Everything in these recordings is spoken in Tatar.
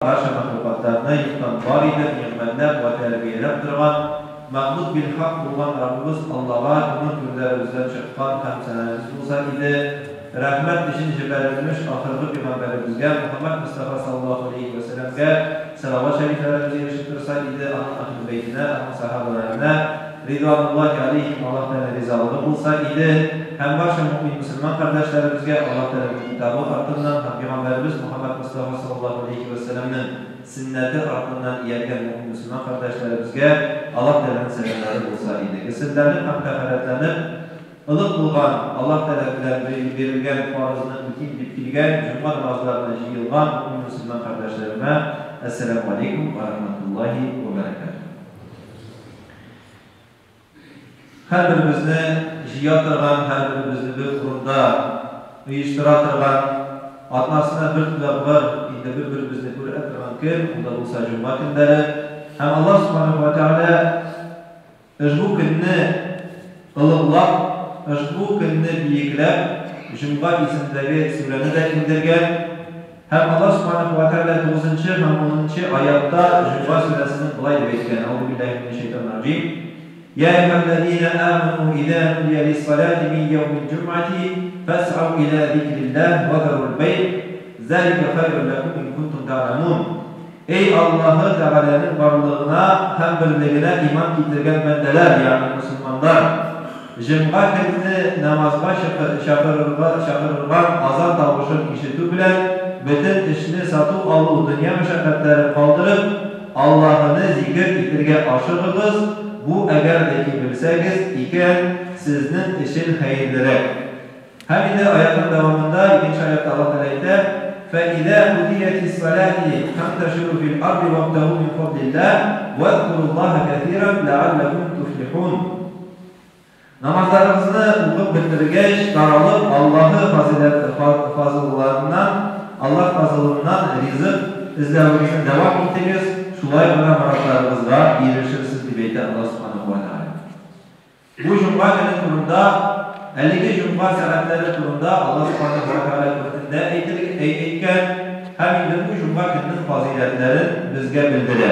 Барча мәхлукатларны юктан бар итеп, нигъмәтләп вә тәрбияләп торган, мәгъбүд билхак булган Раббыбыз Аллага күңел түрләребездән чыккан һәм сәнабез булса иде, рәхмәт өчен җибәрелмеш ахыргы пигамбәребезгә, Мөхәммәд Мостафа саллаллаһу галәйһи вә сәлләмгә салават шәрифләребез ирешеп торса иде, аның әһле бәйтенә, аның сәхабәләренә, ридвануллаһи галәйһим, Аллаһ Тәгаләнең ризалыгы булса иде, һәм барча мөэмин мөселман кардәшләребезгә Аллаһ Тәгаләнең китабы артыннан һәм пигамбәребез Мөхәммәд Мостафа саллаллаһу галәйһи вә сәлләмнең сөннәте артыннан ияргән мөэмин мөселман кардәшләребезгә Аллаһ Тәгаләнең сәламнәре булса иде. Гөселләнеп һәм тәһарәтләнеп, ылык булган, Аллаһ Тәгалә белән бирелгән фарызны үтим дип килгән, җомга намазларына җыелган мөэмин мөселман кардәшләремә Әссәламү галәйкүм вә рахмәтуллаһи вә бәрәкәтүһ. Һәрберебезне җыя торган, һәрберебезне бер урында оештыра торган, атнасына бер тапкыр инде бер-беребезне күрә торган көн, ул да булса җомга көннәре. Һәм Аллаһ Субханаһу ва Тәгалә ошбу көнне олуглап, ошбу көнне биекләп, Җомга исемендәге сүрәне дә иңдергән. Һәм Аллаһ Субханаһу ва Тәгалә тугызынчы һәм унынчы аятта Җомга сүрәсенең болай дип әйткән, Әгъузу биллаһи минәш шәйтанир раҗим, Йә әйюһәлләзинә амәнү изә нудия лиссалати мин яумил җумъати фәсгау илә зикриллаһ ва зарул бәйгъ, залика хайрун ләкум ин кунтум тәгъләмун. Эй Аллаһы Тәгаләнең барлыгына һәм берлегенә иман китергән бәндәләр, ягъни мөселманнар! Җомга көнне намазга чакырырга чакырырган азан тавышын ишетү белән, бөтен эшне, сату-алу, дөнья мәшәкатьләрен калдырып, Аллаһыны зикер итергә ашыгыгыз, бу әгәр дә ки белсәгез икән, сезнең өчен хәерлерәк. Һәм инде аятның дәвамында, икенче аятта Аллаһ Тәгалә әйтә, Фәизә кудиятис-саләти фәнтәширу фил-арди вәбтәгу мин фадлиллаһ вәзкуруллаһа кәсиран ләгалләкүм туфлихун. Намазларыгызны укып бетергәч, таралып, Аллаһы фазылларыннан, Аллаһ фазылыннан ризык эзләвегезне дәвам итегез, шулай гына морадларыгызга ирешерсез, дип әйтә Аллаһ Сүбхәнәһү вә Тәгалә. Бу җомга көне турында, әлеге җомга сәгатьләре турында Аллаһ Сүбхәнәһү вә Тәгалә Коръәндә әйткән һәм инде бу җомга көненең фазыйләтләрен безгә белдерә.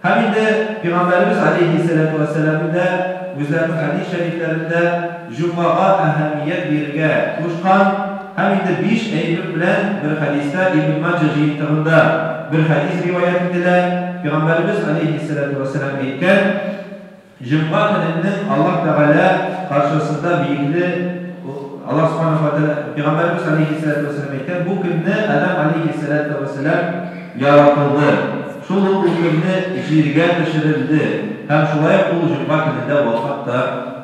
Һәм инде Пигамбәребез галәйһиссәләтү вәссәлам дә үзләренең хәдис шәрифләрендә җомгага әһәмият бирергә кушкан һәм инде биш әйбер белән бер хәдистә Ибн Маҗа җыентыгында бер хәдис риваять ителә, Пигамбәребез галәйһиссәләтү вәссәлам әйткән, Җомга көненең Аллаһ Тәгалә каршысында биекле Аллаһ Субханаһу ва Тәгалә Пәйгамбәребез галәйһиссәләтү вәссәлам әйткән, бу көнне Адәм галәйһиссәләтү вәссәлам яратылды. Шул ук ул көнне җиргә төшерелде һәм шулай ук ул җомга көнендә вафат та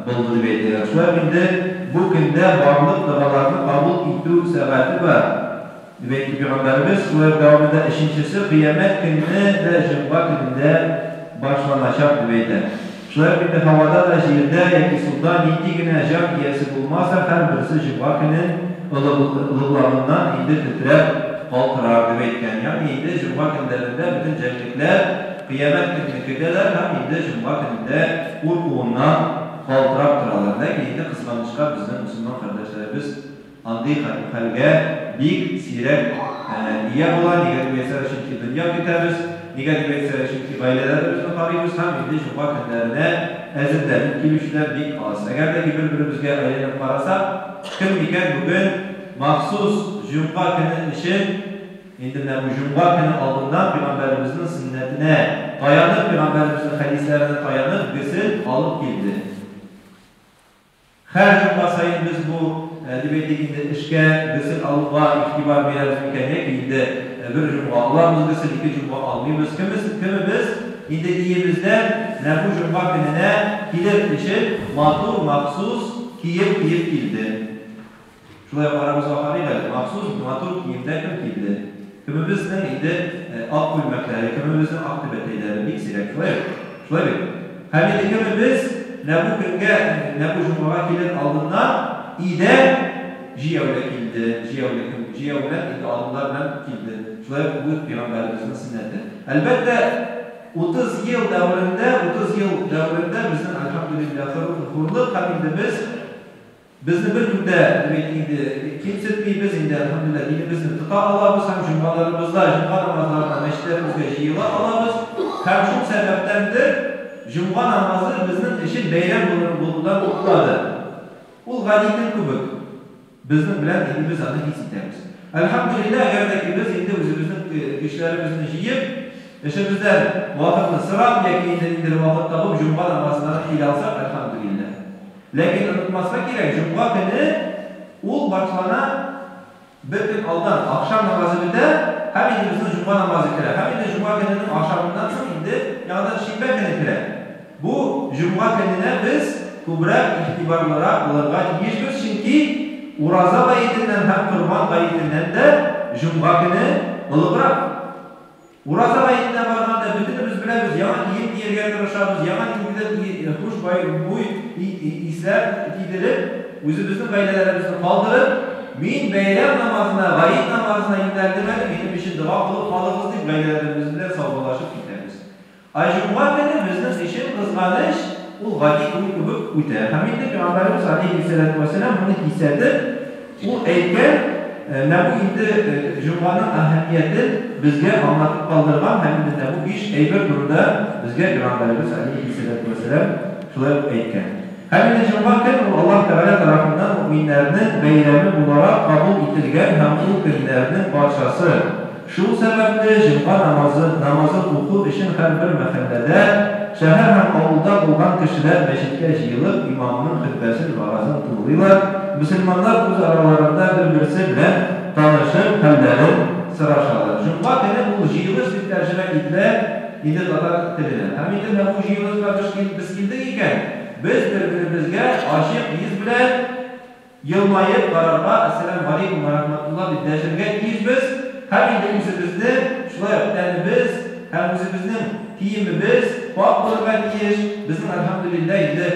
булды дип әйтелгән. Шулай ук инде бу көндә барлык догаларны кабул итү сәгате бар. Дип әйтте пәйгамбәребез, шулай ук дәвамында өченчесе, кыямәт көнне дә җомга көнендә башланачак, дип әйтә. Шулай ук инде һавада да, җирдә яки суда нинди генә җан иясе булмаса, һәрберсе җомга көнен олуглагыннан инде тетрәп калтырар, дип әйткән. Ягъни инде җомга көннәрендә бөтен җәнлекләр кыямәт көнне көтәләр һәм инде җомга көнендә куркуыннан калтырап торалар. Ләкин инде кызганычка безнең мөселман кардәшләребез Андый хәлгә бик сирәк ия була, нигә дип әйтсәгез, чөнки дөнья көтәбез, нигә дип әйтсәгез, чөнки гаиләләребезне карыйбыз һәм инде җомга көннәренә әзерләнеп килүчеләр бик аз. Әгәр дә ки бер-беребезгә әйләнеп карасак, кем микән бүген махсус җомга көне өчен, инде менә бу җомга көне алдыннан пәйгамбәребезнең сөннәтенә таянып, пәйгамбәребезнең хәдисләренә таянып гөсел алып килде? Һәр җомга саен без бу, дип әйтик инде, эшкә, гөсел алуга игътибар бирәбез микән яки инде бер җомга алабыз гөсел, ике җомга алмыйбыз. Кемез, кемебез инде өебездән менә бу җомга көненә килер өчен матур, махсус кием киеп килде? Шулай ук арабызга карыйк әле, махсус матур киемдә кем килде? Кемебезнең инде ак күлмәкләре, кемебезнең ак түбәтәйләре бик сирәк, шулай бит? Шулай бит? Һәм инде кемебез менә бу көнгә, менә бу җомгага килер алдыннан өйдә җияүле килде, җияүле кем, җияү белән инде адымнар белән килде. Шулай ук бу пәйгамбәребезнең сөннәте. Әлбәттә, 30 ел дәверендә, 30 ел дәверендә безнең, әлхәмдүлилләһ, хурлык һәм инде без Безне беркем дә, дип әйтик инде, кимсетми, без инде, әлхәмдүлилләһ, динебезне тота алабыз һәм җомгаларыбызда, җомга намазларына мәчеткә. Һәм шул сәбәптәндер җомга намазы безнең өчен бәйрәм булудан туктады. Ул гади көн кебек. Безнең белән инде без аны хис итәбез. Әлхәмдүлилләһ, әгәр дә ки без инде үзебезнең көчләребезне җыеп, эшебездән вакытны сорап яки инде ниндидер вакыт табып җомга намазына килә алсак, әлхәмдүлилләһ. Ләкин онытмаска кирәк, җомга көне ул башлана бер көн алдан, ахшам намазы бетә һәм инде безнең җомга намазы керә. Һәм инде җомга көненең ахшамыннан соң инде яңадан шимбә көне керә. Бу җомга көненә без күбрәк игътибарлырак булырга тиешбез, чөнки Ураза гаетеннән һәм Корбан гаетеннән дә җомга көне олыграк. Ураза гаетенә барганда бөтенебез беләбез, яңа кием кияргә тырышабыз, яңа ниндидер хуш буй исләр кидереп, үзебезнең гаиләләребезне калдырып, мин бәйрәм намазына, гает намазына юнәлдем әле, минем өчен дога кылып калыгыз дип гаиләләребез белән саубуллашып китәбез. Ә җомга көне безнең өчен, кызганыч, ул гади көн кебек үтә. Һәм инде Пәйгамбәребез галәйһиссәләтү вәссәлам моны кисәтеп, ул әйткән, менә бу инде җомганың әһәмиятен безгә аңлатып калдырган һәм инде менә бу биш әйбер турында безгә Пәйгамбәребез галәйһиссәләтү вәссәлам шулай ук әйткән. Һәм инде җомга көн ул Аллаһ Тәгалә тарафыннан мөэминнәрнең бәйрәме буларак кабул ителгән һәм ул көннәрнең патшасы. Шул сәбәпле җомга намазы намазын уку өчен һәрбер мәхәлләдә, шәһәр һәм авылда булган кешеләр мәчеткә җыелып, имамның хөтбәсен, вәгазен тыңлыйлар, мөселманнар үз араларында бер-берсе белән танышып, хәлләрен сорашалар. Җомга көне ул җыелыш дип тәрҗемә ителә инде татар теленә. Һәм инде менә бу җыелышка без килдек икән, без бер-беребезгә ачык йөз белән елмаеп карарга, Әссәләмү галәйкүм вә рәхмәтуллаһ дип дәшергә тиешбез һәм инде үзебезне, шулай ук тәнебез һәм үзебезнең киемебез пакь булырга тиеш. Безнең, әлхәмдүлилләһ, инде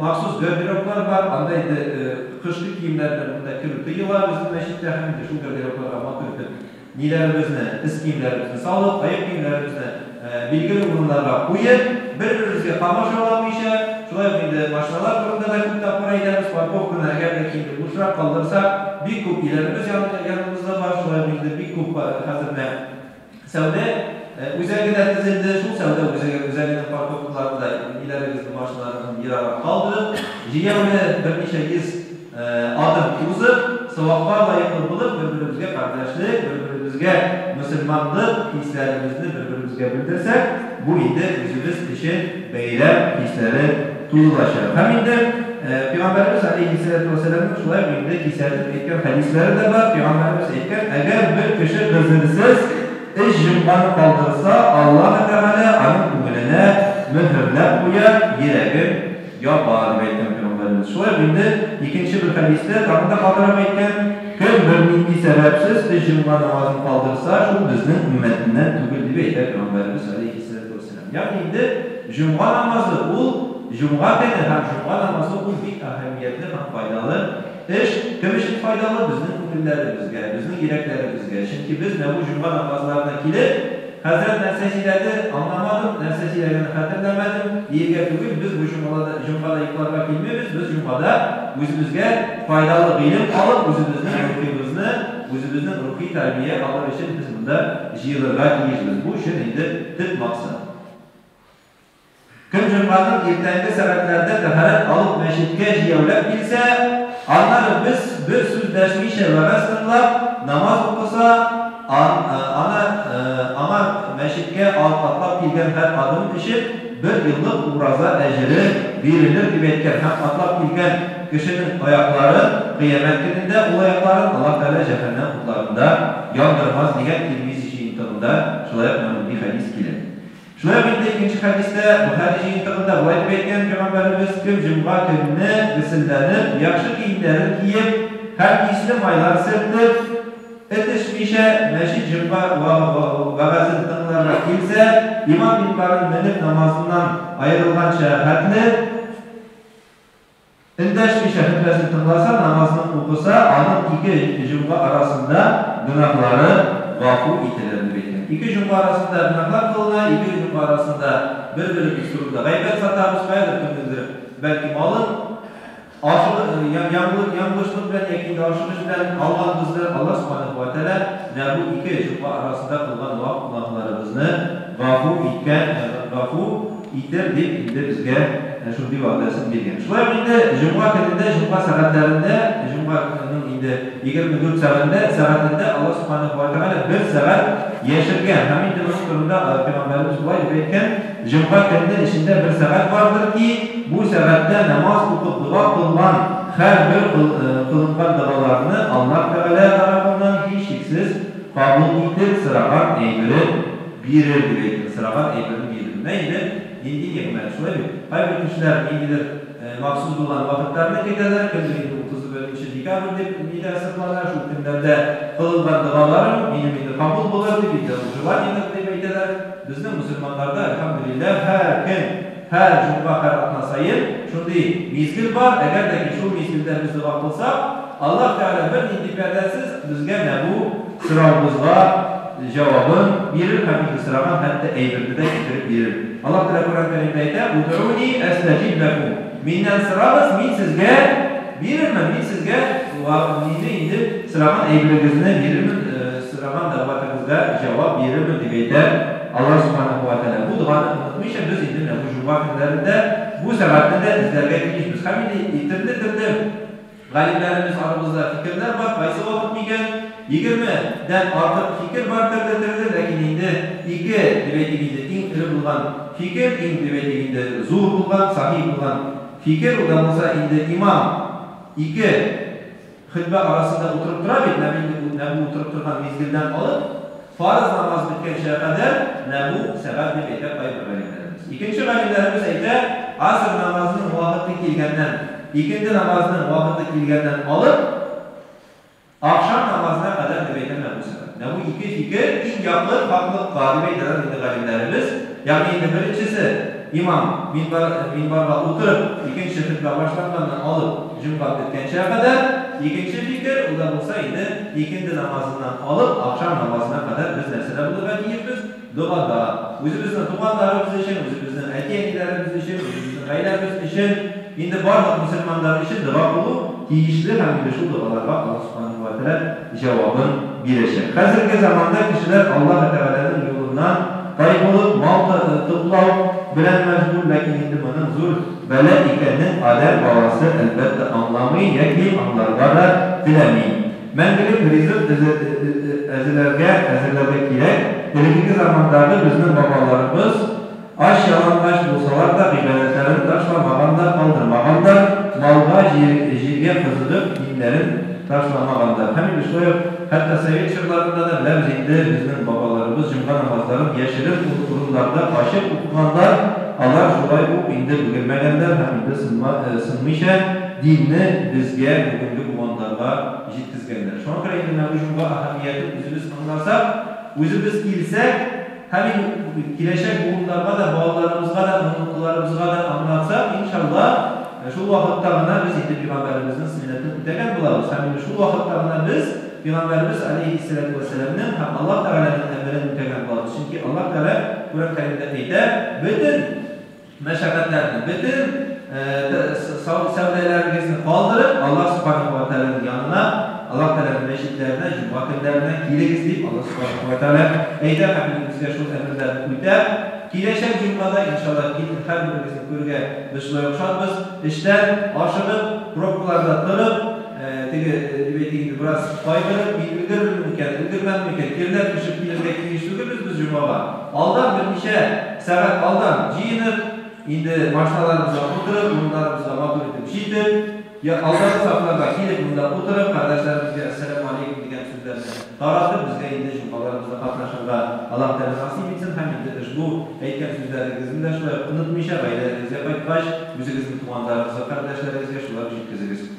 махсус гардероблар бар, анда инде кышкы киемнәр белән монда керү тыела безнең мәчеттә һәм инде шул гардеробларга матур итеп ниләребезне, өс киемнәребезне салып, аяк киемнәребезне билгеле урыннарга куеп, бер-беребезгә комачауламыйча, шулай ук инде машиналар турында да күп тапкыр әйтәбез, парковканы әгәр дә инде бушрак калдырсак, бик күп өйләребез яныбызда бар, шулай ук инде бик күп хәзер менә сәүдә үзәге дә төзелде, шул сәүдә үзәгенең парковкаларында ниләрегезне, машиналарыгызны ераграк калдырып, җәяүле берничә йөз адым узып, савапка лаеклы булып, бер-беребезгә кардәшлек, бер-беребезгә мөселманлык хисләребезне бер-беребезгә белдерсәк, бу инде үзебез өчен бәйрәм хисләре тудырачак. Һәм инде Пәйгамбәребез алейһиссәләтү вәссәламның шулай ук инде кисәтеп әйткән хәдисләре дә бар. Пәйгамбәребез әйткән, әгәр бер кеше гозерсез өч җомганы калдырса, Аллаһы Тәгалә аның күңеленә мөһерләп куя, йөрәген япа, дип әйткән Пәйгамбәребез. Шулай ук инде икенче бер хәдистә тагын да катырак әйткән, кем бернинди сәбәпсез өч җомга намазын калдырса, шул безнең өммәтеннән түгел, дип әйтә Пәйгамбәребез алейһиссәләтү вәссәлам. Ягъни инде җомга намазы ул җомга көне һәм җомга намазы ул бик әһәмиятле һәм файдалы эш. Кем өчен файдалы? Безнең күңелләребезгә, безнең йөрәкләребезгә. Чөнки без менә бу җомга намазларына килеп, хәзрәт нәрсә сөйләде, аңламадым, нәрсә сөйләгәнен хәтерләмәдем, диергә түгел, без бу җомгада, җомгада йокларга килмибез, без җомгада үзебезгә файдалы гыйлем алып, үзебезнең рухибызны, үзебезнең рухи тәрбия алыр өчен без монда җыелырга тиешбез. Бу өчен инде төп максат. Кем җомганың иртәнге сәгатьләрдә тәһарәт алып мәчеткә җәяүләп килсә, аннары без бер сүз дәшмичә вәгазь тыңлап, намаз укыса, ана аңа мәчеткә атлап килгән һәр адым өчен бер еллык ураза әҗере бирелер, дип әйткән һәм атлап килгән кешенең аякларын кыямәт көнендә ул аякларын Аллаһ Тәгалә җәһәннәм утларында яндырмас дигән Тирмизи җыентыгында шулай ук мондый хәдис килә. Шулай ук инде икенче хәдистә, Бохари җыентыгында болай дип әйткән Пәйгамбәребез, Кем җомга көнне гөселләнеп, яхшы киемнәрен киеп һәм исле майлар сөртеп, этешмичә мәчет җомга вәгазен тыңларга килсә, имам минбарын менеп намазыннан аерылганча хәтле, эндәшмичә хөтбәсен тыңласа, намазын укыса, аның ике җомга арасында гөнаһлары гафу ителер, дип әйткән. Ике җомга арасында гөнаһлар кылына, ике җомга арасында бер-беребез турында гайбәт сатабыз, каядыр кемнеңдер бәлки малын яңлышлык белән яки инде ашыгыч белән алганбыздыр. Аллаһ Субханаһу ва Тәгалә менә бу ике җомга арасында кылган вак гөнаһларыбызны гафу иткән, гафу итер дип инде безгә шундый вәгъдәсен биргән. Шулай ук инде җомга көнендә, җомга сәгатьләрендә, җомганың инде 24 сәгатендә Аллаһ субханаһу ва тәгалә бер сәгать яшергән. Һәм инде моның турында пәйгамбәребез болай дип әйткән: җомга көне эчендә бер сәгать бардыр ки, бу сәгатьтә намаз укып дога кылган һәрбер кылынган догаларны Аллаһ Тәгалә тарафыннан һичшиксез кабул итеп, сораган әйберен бирер дип әйткән. Сораган әйберен бирер. Менә инде нинди нигъмәт, шулай бит? Кайбер кешеләр ниндидер махсус булган вакытларны көтәләр, кемдер инде 31 декабрь дип нидә сыклана, шул көннәрдә кылынган догаларым минем инде кабул булыр дип, инде желание дип әйтәләр. Безнең мөселманнарда, әлхәмдүлилләһ, һәр көн, һәр җомга, һәр атна саен шундый мизгел бар. Әгәр дә ки шул мизгелдә без дога кылсак, Аллаһ Тәгалә бер нинди пәрдәсез безгә менә бу соравыбызга җавабын бирер һәм инде сораган хәтта әйберне дә китереп бирер. Аллаһ Тәгалә Коръән Кәримдә әйтә: "Удуни әстәҗиб ләкум". Миннән сорагыз, мин сезгә бирермен, мин сезгә инде инде сораган әйберегезне бирермен, сораган дәгъватыгызга җавап бирермен дип әйтә Аллаһ субханаһу ва тәгалә. Бу доганы онытмыйча без инде менә бу җомга көннәрендә бу сәгатьне дә эзләргә тиешбез. Һәм инде төрле-төрле галимнәребез арабызда фикерләр бар, кайсы вакыт микән? 20-дән артык фикер бар төрле-төрле, ләкин инде ике дип әйтик инде иң эре булган фикер, иң дип әйтик инде зур булган, сахих булган фикер, ул да булса инде имам ике хөтбә арасында утырып тора бит, менә бу утырып торган мизгелдән алып фарыз намаз беткәнчә кадәр менә бу сәгать дип әйтә кайбер галимнәребез. Икенче галимнәребез әйтә, аср намазының вакыты килгәннән, икенде намазының вакыты килгәннән алып ахшам намазына кадәр дип әйтә менә бу сәгать. Менә бу ике фикер иң якын хаклыкка дип әйтәләр инде галимнәребез. Ягъни инде беренчесе имам минбарга утырып икенче хөтбә башланганнан алып җомга беткәнчә кадәр, икенче фикер ул да булса инде икенде намазыннан алып ахшам намазына кадәр без нәрсәдә булырга тиешбез? Догада. Үзебезнең туганнарыбыз өчен, үзебезнең әти-әниләребез өчен, үзебезнең гаиләбез өчен, инде барлык мөселманнар өчен дога кылу тиешле һәм инде шул догаларга Аллаһ субханаһу ва тәгалә җавабын бирәчәк. Хәзерге заманда кешеләр Аллаһ Тәгаләнең юлыннан тайпылып, мал туплау белән мәшгуль, ләкин инде моның зур бәла икәнен адәм баласы әлбәттә аңламый яки аңларга да теләми. Мәңгелек ризык әзерләргә әзерләргә кирәк. Элеккеге замандагы безнең бабаларыбыз ач ялангач булсалар да гыйбадәтләрен ташламаганнар, калдырмаганнар, малга, җиргә кызыгып диннәрен ташламаганнар. Һәм инде шулай ук хәтта совет чорларында да беләбез инде безнең бабаларыбыз җомга намазларын яшерен урыннарда качып укыганнар, алар шулай ук инде бөгелмәгәннәр һәм инде сынмыйча динне безгә бүгенге буыннарга җиткезгәннәр. Шуңа күрә инде менә бу җомга әһәмиятен үзебез аңласак, үзебез килсәк, һәм инде киләчәк буыннарга да, балаларыбызга да, оныкларыбызга да аңлатсак, иншалла, шул вакытта гына без инде пәйгамбәребезнең сөннәтен үтәгән булабыз. Һәм инде шул вакытта гына без пәйгамбәребез алейһиссалату вассаламның һәм Аллаһ Тәгаләнең әмерен үтәгән булабыз. Чөнки Аллаһ Тәгалә Коръән Кәримдә әйтә, бөтен мәшәкатьләрне, бөтен сәүдәләрегезне калдырып, Аллаһ субханаһу ва тәгаләнең янына, Аллаһ Тәгаләнең мәчетләренә, җомга көннәренә килегез дип Аллаһ субханаһу ва тәгалә әйтә һәм инде безгә шул әмерләрне үтәп, киләчәк җомгада иншаллаһ һәрберегезне күрергә без шулай ук шатбыз. Эштән ашыгып, пробкаларда торып, теге дип әйтик инде бераз кайгырып, мин өлгерермен микән, өлгермәдем микән, тирләп пешеп килергә тиеш түгелбез без җомгага. Алдан берничә сәгать алдан җыенып, инде машиналарыбызга утырып, урыннарыбызга матур итеп җитеп, я алдагы сафларга килеп монда утырып, кардәшләребезгә әссәламү алейкум дигән сүзләрне таратып, безгә инде җомгаларыбызда катнашырга Аллаһ Тәгалә насыйп итсен һәм инде ошбу әйткән сүзләрегезне дә шулай ук онытмыйча гаиләләрегезгә кайткач, үзегезнең туганнарыгызга, кардәшләрегезгә шулай ук җиткезегез.